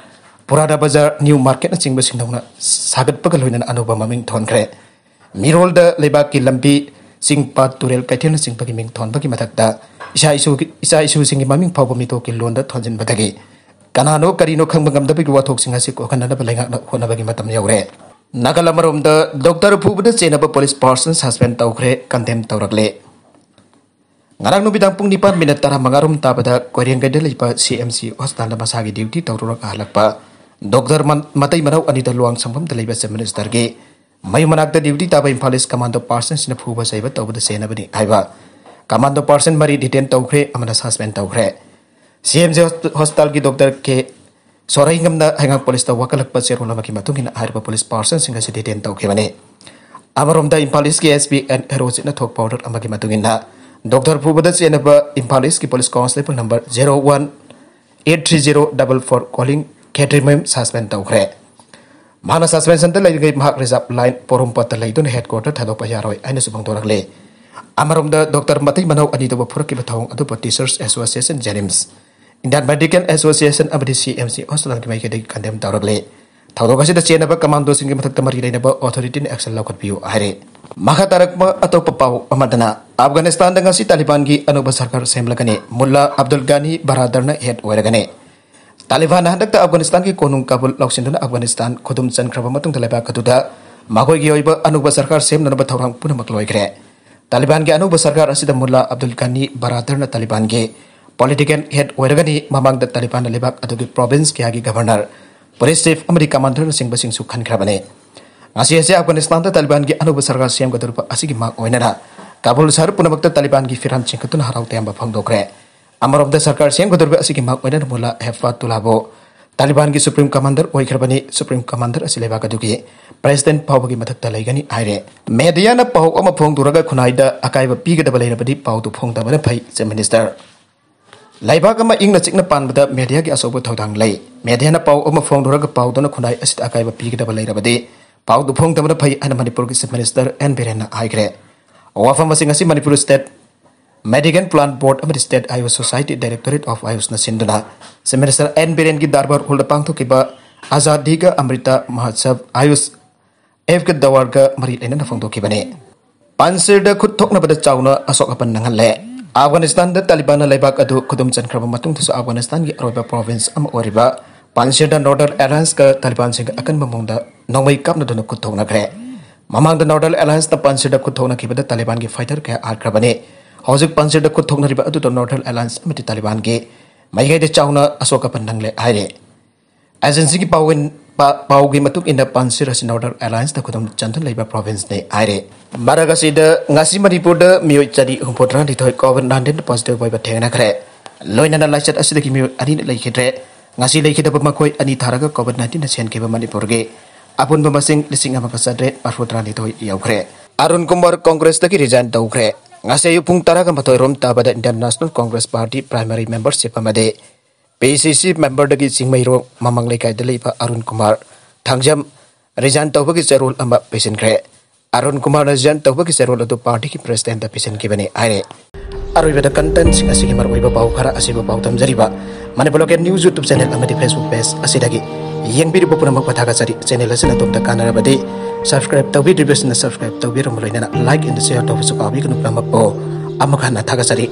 ꯄꯨꯔꯥꯅꯥ ꯕꯖꯥꯔ, ꯅ꯭ꯌꯨ ꯃꯥꯔꯀꯦꯠꯅꯆꯤꯡꯕꯁꯤꯡ ꯅꯧꯅ ꯁꯥꯒꯠꯄꯒ ꯂꯣꯏꯅꯅ ꯑꯅꯧꯕ ꯃꯃꯤꯡ ꯊꯣꯟꯈ꯭ꯔꯦ꯫ ꯃꯤꯔꯣꯜꯗ ꯂꯩꯕꯥꯛꯀꯤ ꯂꯝꯕꯤ, ꯆꯤꯡ, ꯄꯥꯠ, ꯇꯨꯔꯦꯜ, ꯀꯩꯊꯦꯜꯅꯆꯤꯡꯕꯒꯤ ꯃꯤꯡ ꯊꯣꯟꯕꯒꯤ ꯃꯊꯛꯇ ꯏꯆꯥ ꯏꯁꯨꯒꯤ, ꯏꯆꯥ ꯏꯁꯨꯁꯤꯡꯒꯤ ꯃꯃꯤꯡ ꯐꯥꯎꯕ ꯃꯤꯇꯣꯞꯀꯤ ꯂꯣꯟꯗ ꯊꯣꯟꯖꯤꯟꯕꯗꯒꯤ ꯀꯅꯥꯅꯣ ꯀꯔꯤꯅꯣ ꯈꯪꯕ ꯉꯝꯗꯕꯒꯤ ꯋꯥꯊꯣꯛꯁꯤꯡ ꯑꯁꯤ ꯀꯣꯛꯍꯟꯅꯅꯕ ꯂꯩꯉꯥꯛꯅ ꯍꯣꯠꯅꯕꯒꯤ ꯃꯇꯝ ꯌꯧꯔꯦ꯫ ꯅꯥꯀꯜ ꯑꯃꯔꯣꯝꯗ ꯗꯣꯛꯇꯔ ꯐꯨꯕꯗ ꯆꯦꯟꯅꯕ ꯄꯨꯂꯤꯁ ꯄꯥꯔꯁꯟ ꯁꯁꯄꯦꯟ ꯇꯧꯈ꯭ꯔꯦ, ꯀꯟꯗꯦꯝ ꯇꯧꯔꯛꯂꯦ꯫ ꯉꯔꯥꯡ ꯅꯨꯃꯤꯗꯥꯡ ꯄꯨꯡ ꯅꯤꯄꯥꯟ ꯃꯤꯅꯠ ꯇꯔꯥꯃꯉꯥ ꯔꯣꯝ ꯇꯥꯕꯗ ꯀꯣꯏꯔꯦꯡꯒꯩꯗ ꯂꯩꯕ ꯁꯤ ꯑꯦꯝ ꯁꯤ ꯍꯣꯁꯄꯤꯇꯥꯜꯗ ꯃꯁꯥꯒꯤ ꯗ꯭ꯌꯨꯇꯤ ꯇꯧꯔꯨꯔꯒ ꯍꯜꯂꯛꯄ ꯗꯣꯛꯇꯔ ꯃꯟ-, ꯃꯇꯩ ꯃꯅꯥꯎ ꯑꯅꯤꯗ ꯂꯨꯋꯥꯡꯁꯪꯕꯝꯗ ꯂꯩꯕ ꯆꯤꯐ ꯃꯤꯅꯤꯁꯇꯔꯒꯤ ꯃꯌꯨꯝ ꯃꯅꯥꯛꯇ ꯗ꯭ꯌꯨꯇꯤ ꯇꯥꯕ ꯏꯝꯐꯥꯂꯤꯁ ꯀꯃꯥꯟꯗꯣ ꯄꯥꯔꯁꯟꯁꯤꯡꯅ ꯐꯨꯕ ꯆꯩꯕ ꯇꯧꯕꯗ ꯆꯦꯟꯅꯕꯅꯤ ꯍꯥꯏꯕ ꯀꯃꯥꯟꯗꯣ ꯄꯥꯔꯁꯟ ꯃꯔꯤ ꯗꯤꯇꯦꯟ ꯇꯧꯈ꯭ꯔꯦ ꯑꯃꯅ ꯁꯁꯄꯦꯟ ꯇꯧꯈ꯭ꯔꯦ꯫ ꯁꯤ ꯑꯦꯝ ꯁꯤ ꯍꯣꯁ-, ꯍꯣꯁꯄꯤꯇꯥꯜꯒꯤ ꯗꯣꯛꯇꯔ ꯀꯦ ꯁꯣꯔꯩꯉꯝꯅ ꯍꯩꯉꯥꯡ ꯄꯨꯂꯤꯁꯇ ꯋꯥꯀꯠꯂꯛꯄ ꯆꯦꯔꯣꯜ ꯑꯃꯒꯤ ꯃꯇꯨꯡ ꯏꯟꯅ ꯍꯥꯏꯔꯤꯕ ꯄꯨꯂꯤꯁ ꯄꯥꯔꯁꯟꯁꯤꯡ ꯑꯁꯤ ꯗꯤꯇꯦꯟ ꯇꯧꯈꯤꯕꯅꯤ꯫ ꯑꯃꯔꯣꯝꯗ ꯏꯝꯐꯥꯜ ꯏꯁꯀꯤ ꯑꯦꯁ ꯄꯤ ꯑꯦꯟ ꯍꯦꯔꯣꯖꯤꯠꯅ ꯊꯣꯛꯄ ꯑꯣꯔꯗꯔ ꯑꯃꯒꯤ ꯃꯇꯨꯡ ꯏꯟꯅ ꯗꯣꯛꯇꯔ ꯐꯨꯕꯗ ꯆꯦꯟꯅꯕ ꯏꯝꯐꯥꯜ ꯏꯁꯀꯤ police constable number zero one eight three zero double four calling ꯈꯦꯇ꯭ꯔꯤꯃꯌꯨꯝ ꯁꯁꯄꯦꯟ ꯇꯧꯈ꯭ꯔꯦ꯫ ꯃꯍꯥꯛꯅ ꯁꯁꯄꯦꯟꯁꯟꯗ ꯂꯩꯔꯤꯉꯩ ꯃꯍꯥꯛ ꯔꯤꯖꯥꯕ ꯂꯥꯏꯟ ꯄꯣꯔꯣꯝꯄꯥꯠꯇ ꯂꯩꯗꯨꯅ ꯍꯦꯗꯀ꯭ꯋꯥꯇꯔ ꯊꯥꯗꯣꯛꯄ ꯌꯥꯔꯣꯏ ꯍꯥꯏꯅꯁꯨ ꯐꯣꯡꯗꯣꯔꯛꯂꯤ꯫ ꯑꯃꯔꯣꯝꯗ ꯗꯣꯛꯇꯔ ꯃꯇꯩ ꯃꯅꯥꯎ ꯑꯅꯤꯗꯨꯕꯨ ꯐꯨꯔꯛꯈꯤꯕ ꯊꯧꯑꯣꯡ ꯑꯗꯨꯕꯨ ꯇꯤꯆꯔꯁ ꯑꯦꯁꯣꯁꯤꯌꯦꯁꯟ, ꯖꯦꯅꯤꯝꯁ, ꯏꯟꯗꯤꯌꯟ ꯃꯦꯗꯤꯀꯦꯜ ꯑꯦꯁꯣꯁꯤꯌꯦꯁꯟ ꯑꯃꯗꯤ ꯁꯤ ꯑꯦꯝ ꯁꯤ ꯍꯣꯁꯄꯤꯇꯥꯜꯒꯤ ꯃꯥꯏꯀꯩꯗꯒꯤ ꯀꯟꯗꯦꯝ ꯇꯧꯔꯛꯂꯤ꯫ ꯊꯧꯗꯣꯛ ꯑꯁꯤꯗ ꯆꯦꯟꯅꯕ ꯀꯃꯥꯟꯗꯣꯁꯤꯡꯒꯤ ꯃꯊꯛꯇ ꯃꯔꯤ ꯂꯩꯅꯕ ꯑꯣꯊꯣꯔꯤꯇꯤꯅ ꯑꯦꯛꯁꯟ ꯂꯧꯈꯠꯄꯤꯌꯨ ꯍꯥꯏꯔꯦ꯫ ꯃꯈꯥ ꯇꯥꯔꯛꯄ ꯑꯇꯣꯞꯄ ꯄꯥꯎ ꯑꯃꯗꯅ ꯑꯐꯒꯥꯅꯤꯁꯇꯥꯟꯗ ꯉꯁꯤ ꯇꯥꯂꯤꯕꯥꯟꯒꯤ ꯑꯅꯧꯕ ꯁꯔꯀꯥꯔ ꯁꯦꯝꯂꯒꯅꯤ꯫ ꯃꯨꯜꯂꯥ ꯑꯕꯗꯨꯜ ꯒꯥꯅꯤ ꯕꯔꯥꯗꯔꯅ ꯍꯦꯗ ꯑꯣꯏꯔꯒꯅꯤ꯫ ꯇꯥꯂꯤꯕꯥꯟꯅ ꯍꯟꯗꯛꯇ ꯑꯐꯒꯥꯅꯤꯁꯇꯥꯟꯒꯤ ꯀꯣꯅꯨꯡ ꯀꯥꯕꯨꯜ ꯂꯧꯁꯤꯟꯗꯨꯅ ꯑꯐꯒꯥꯅꯤꯁꯇꯥꯟ ꯈꯨꯗꯨꯝ ꯆꯟꯈ꯭ꯔꯕ ꯃꯇꯨꯡꯗ ꯂꯩꯕꯥꯛ ꯑꯗꯨꯗ ꯃꯈꯣꯏꯒꯤ ꯑꯣꯏꯕ ꯑꯅꯧꯕ ꯁꯔꯀꯥꯔ ꯁꯦꯝꯅꯅꯕ ꯊꯧꯔꯥꯡ ꯄꯨꯝꯅꯃꯛ ꯂꯣꯏꯈ꯭ꯔꯦ꯫ ꯇꯥꯂꯤꯕꯥꯟꯒꯤ ꯑꯅꯧꯕ ꯁꯔꯀꯥꯔ ꯑꯁꯤꯗ ꯃꯨꯜꯂꯥ ꯑꯕꯗꯨꯜ ꯒꯅꯤ ꯕꯔꯥꯗꯔꯅ ꯇꯥꯂꯤꯕꯥꯟꯒꯤ ꯄꯣꯂꯤꯇꯤꯀꯦꯜ ꯍꯦꯗ ꯑꯣꯏꯔꯒꯅꯤ꯫ ꯃꯃꯥꯡꯗ ꯇꯥꯂꯤꯕꯥꯟꯅ ꯂꯩꯕꯥꯛ ꯑꯗꯨꯒꯤ ꯄ꯭ꯔꯣꯚꯤꯟꯁ ꯀꯌꯥꯒꯤ ꯒꯚꯔꯅꯔ, ꯄꯨꯂꯤꯁ ꯆꯤꯐ ꯑꯃꯗꯤ ꯀꯃꯥꯟꯗꯔꯅꯆꯤꯡꯕꯁꯤꯡꯁꯨ ꯈꯟꯈ꯭ꯔꯕꯅꯤ꯫ ꯉꯁꯤ ꯑꯁꯤ ꯑꯐꯒꯥꯅꯤꯁꯇꯥꯟꯗ ꯇꯥꯂꯤꯕꯥꯟꯒꯤ ꯑꯅꯧꯕ ꯁꯔꯀꯥꯔ ꯁꯦꯝꯒꯗꯧꯔꯤꯕ ꯑꯁꯤꯒꯤ ꯃꯥꯡ ꯑꯣꯏꯅꯅ ꯀꯥꯕꯨꯜ ꯁꯍꯔ ꯄꯨꯝꯅꯃꯛꯇ ꯇꯥꯂꯤꯕꯥꯟꯒꯤ ꯐꯤꯔꯥꯟ ꯆꯤꯡꯈꯠꯇꯨꯅ ꯍꯔꯥꯎ ꯇꯌꯥꯝꯕ ꯐꯣꯡꯗꯣꯛꯈ꯭ꯔꯦ꯫ ꯑꯃꯔꯣꯝꯗ ꯁꯔꯀꯥꯔ ꯁꯦꯝꯒꯗꯧꯔꯤꯕ ꯑꯁꯤꯒꯤ ꯃꯥꯡ ꯑꯣꯏꯅꯅ ꯃꯨꯜꯂꯥ ꯍꯦꯐꯥꯇꯨꯜꯂꯥꯕꯨ ꯇꯥꯂꯤꯕꯥꯟꯒꯤ ꯁꯨꯄ꯭ꯔꯤꯝ ꯀꯃꯥꯟꯗꯔ ꯑꯣꯏꯈ꯭ꯔꯕꯅꯤ꯫ ꯁꯨꯄ꯭ꯔꯤꯝ ꯀꯃꯥꯟꯗꯔ ꯑꯁꯤ ꯂꯩꯕꯥꯛ ꯑꯗꯨꯒꯤ ꯄ꯭ꯔꯦꯁꯤꯗꯦꯟꯠ ꯐꯥꯎꯕꯒꯤ ꯃꯊꯛꯇ ꯂꯩꯒꯅꯤ ꯍꯥꯏꯔꯦ꯫ ꯃꯦꯗꯤꯌꯥꯅ ꯄꯥꯎ ꯑꯃ ꯐꯣꯡꯗꯣꯔꯒ ꯈꯨꯟꯅꯥꯏꯗ ꯑꯀꯥꯏꯕ ꯄꯤꯒꯗꯕ ꯂꯩꯔꯕꯗꯤ ꯄꯥꯎꯗꯨ ꯐꯣꯡꯗꯕꯅ ꯐꯩ, Chief Minister꯫ ꯂꯩꯕꯥꯛ ꯑꯃ ꯏꯪꯅ ꯆꯤꯛꯅ ꯄꯥꯟꯕꯗ ꯃꯦꯗꯤꯌꯥꯒꯤ ꯑꯆꯧꯕ ꯊꯧꯗꯥꯡ ꯂꯩ꯫ ꯃꯦꯗꯤꯌꯥꯅ ꯄꯥꯎ ꯑꯃ ꯐꯣꯡꯗꯣꯔꯒ ꯄꯥꯎꯗꯨꯅ ꯈꯨꯟꯅꯥꯏ ꯑꯁꯤꯗ ꯑꯀꯥꯏꯕ ꯄꯤꯒꯗꯕ ꯂꯩꯔꯕꯗꯤ ꯄꯥꯎꯗꯨ ꯐꯣꯡꯗꯕꯅ ꯐꯩ ꯍꯥꯏꯅ ꯃꯅꯤꯄꯨꯔꯒꯤ Chief Minister ꯑꯦꯟ ꯕꯤꯔꯦꯟꯅ ꯍꯥꯏꯈ꯭ꯔꯦ꯫ ꯋꯥꯐꯝ ꯑꯁꯤ ꯉꯁꯤ Manipur State Medical Plant Board ꯑꯃꯗꯤ State Ayush Society Directorate of Ayushꯅ ꯁꯤꯟꯗꯨꯅ Chief Minister ꯑꯦꯟ ꯕꯤꯔꯦꯟꯒꯤ ꯗꯔꯕꯥꯔ ꯍꯣꯜꯗ ꯄꯥꯡꯊꯣꯛꯈꯤꯕ ꯑꯖꯥꯗꯤ ꯀꯥ ꯑꯃ꯭ꯔꯤꯇꯥ ꯃꯍꯣꯠꯁꯕ ꯑꯥꯌꯨꯁ ꯑꯦꯐ ꯀꯦ ꯗꯋꯥꯔꯒ ꯃꯔꯤ ꯂꯩꯅꯅ ꯐꯣꯡꯗꯣꯛꯈꯤꯕꯅꯤ꯫ ꯄꯥꯟꯁꯤꯔꯗ ꯈꯨꯠ ꯊꯣꯛꯅꯕꯗ ꯆꯥꯎꯅ ꯑꯁꯣꯛ ꯑꯄꯟ ꯅꯪꯍꯜꯂꯦ꯫ ꯑꯐꯒꯥꯅꯤꯁꯇꯥꯟꯗ ꯇꯥꯂꯤꯕꯥꯟꯅ ꯂꯩꯕꯥꯛ ꯑꯗꯨ ꯈꯨꯗꯨꯝ ꯆꯟꯈ꯭ꯔꯕ ꯃꯇꯨꯡꯗꯁꯨ ꯑꯐꯒꯥꯅꯤꯁꯇꯥꯟꯒꯤ ꯑꯔꯣꯏꯕ province ꯑꯃ ꯑꯣꯏꯔꯤꯕ ꯄꯥꯟꯁꯤꯔꯗ Northern Allianceꯀ ꯇꯥꯂꯤꯕꯥꯟꯁꯤꯡꯒ ꯑꯀꯟꯕ ꯃꯑꯣꯡꯗ ꯅꯣꯡꯃꯩ ꯀꯥꯞꯅꯗꯨꯅ ꯈꯨꯠ ꯊꯣꯛꯅꯈ꯭ꯔꯦ꯫ ꯃꯃꯥꯡꯗ Northern Allianceꯅ ꯄꯥꯟꯁꯤꯔꯗ ꯈꯨꯠ ꯊꯣꯛꯅꯈꯤꯕꯗ ꯇꯥꯂꯤꯕꯥꯟꯒꯤ fighter ꯀꯌꯥ ꯍꯥꯠꯈ꯭ꯔꯕꯅꯤ꯫ ꯍꯧꯖꯤꯛ ꯄꯥꯟꯁꯤꯔꯗ ꯈꯨꯠ ꯊꯣꯛꯅꯔꯤꯕ ꯑꯗꯨꯗ Northern Alliance ꯑꯃꯗꯤ ꯇꯥꯂꯤꯕꯥꯟꯒꯤ ꯃꯥꯏꯀꯩꯗ ꯆꯥꯎꯅ ꯑꯁꯣꯛ ꯑꯄꯟ ꯅꯪꯂꯦ ꯍꯥꯏꯔꯤ꯫ Agencyꯒꯤ ꯄꯥꯎ-, ꯄꯥ-, ꯄꯥꯎꯒꯤ ꯃꯇꯨꯡ ꯏꯟꯅ ꯄꯥꯟꯁꯤꯔ ꯑꯁꯤ Northern Allianceꯇ ꯈꯨꯗꯨꯝ ꯆꯟꯗꯨꯅ ꯂꯩꯕ provinceꯅꯤ ꯍꯥꯏꯔꯤ꯫ ꯃꯔꯛ ꯑꯁꯤꯗ ꯉꯁꯤ ꯃꯅꯤꯄꯨꯔꯗ ꯃꯤꯑꯣꯏ ꯆꯅꯤ ꯍꯨꯝꯐꯨꯇꯔꯥꯅꯤꯊꯣꯏ COVID nineteen positive ꯑꯣꯏꯕ ꯊꯦꯡꯅꯈ꯭ꯔꯦ꯫ ꯂꯣꯏꯅꯅ ꯂꯥꯏꯆꯠ ꯑꯁꯤꯗꯒꯤ ꯃꯤꯑꯣꯏ ꯑꯅꯤꯅ ꯂꯩꯈꯤꯗ꯭ꯔꯦ꯫ ꯉꯁꯤ ꯂꯩꯈꯤꯗꯕ ꯃꯈꯣꯏ ꯑꯅꯤ ꯊꯥꯔꯒ COVID nineteenꯅ ꯁꯦꯟꯈꯤꯕ ꯃꯅꯤꯄꯨꯔꯒꯤ ꯑꯄꯨꯟꯕ ꯃꯁꯤꯡ ꯂꯤꯁꯤꯡ ꯑꯃꯒ ꯆꯥꯇ꯭ꯔꯦꯠ ꯃꯔꯤꯐꯨꯇꯔꯥꯅꯤꯊꯣꯏ ꯌꯧꯈ꯭ꯔꯦ꯫ ꯑꯔꯨꯟ ꯀꯨꯃꯥꯔ Congressꯇꯒꯤ resign ꯇꯧꯈ꯭ꯔꯦ꯫ ꯉꯁꯤ ꯑꯌꯨꯛ ꯄꯨꯡ ꯇꯔꯥꯒ ꯃꯥꯊꯣꯏ ꯔꯣꯝ ꯇꯥꯕꯗ Indian National Congress Party primary membership ꯑꯃꯗꯤ ꯄꯤ ꯁꯤ ꯁꯤ memberꯗꯒꯤ ꯆꯤꯡꯃꯩꯔꯣꯡ ꯃꯃꯥꯡ ꯂꯩꯀꯥꯏꯗ ꯂꯩꯕ ꯑꯔꯨꯟ ꯀꯨꯃꯥꯔ ꯊꯥꯡꯖꯝ resign ꯇꯧꯕꯒꯤ ꯆꯦꯔꯣꯜ ꯑꯃ ꯄꯤꯁꯤꯟꯈ꯭ꯔꯦ꯫ ꯑꯔꯨꯟ ꯀꯨꯃꯥꯔꯅ resign ꯇꯧꯕꯒꯤ ꯆꯦꯔꯣꯜ ꯑꯗꯨ partyꯒꯤ presidentꯇ ꯄꯤꯁꯤꯟꯈꯤꯕꯅꯤ ꯍꯥꯏꯔꯦ꯫ ꯑꯔꯣꯏꯕꯗ contentꯁꯤꯡ ꯑꯁꯤꯒꯤ ꯃꯔꯨꯑꯣꯏꯕ ꯄꯥꯎ ꯈꯔ ꯑꯁꯤꯕꯨ ꯄꯥꯎ ꯊꯝꯖꯔꯤꯕ Manipur Local News YouTube channel ꯑꯃꯗꯤ Facebook page ꯑꯁꯤꯗꯒꯤ ꯌꯦꯡꯕꯤꯔꯤꯕ ꯄꯨꯝꯅꯃꯛꯄꯨ ꯊꯥꯒꯠꯆꯔꯤ꯫ Channel ꯑꯁꯤꯅ ꯑꯗꯣꯝꯗ ꯀꯥꯟꯅꯔꯕꯗꯤ subscribe ꯇꯧꯕꯤꯗ꯭ꯔꯤꯕꯁꯤꯡꯅ subscribe ꯇꯧꯕꯤꯔꯝꯕ ꯂꯣꯏꯅꯅ like and share ꯇꯧꯕꯁꯨ ꯀꯥꯎꯕꯤꯒꯅꯨ ꯄꯨꯝꯅꯃꯛꯄꯨ꯫ ꯑꯃꯨꯛ ꯍꯟꯅ ꯊꯥꯒꯠꯆꯔꯤ꯫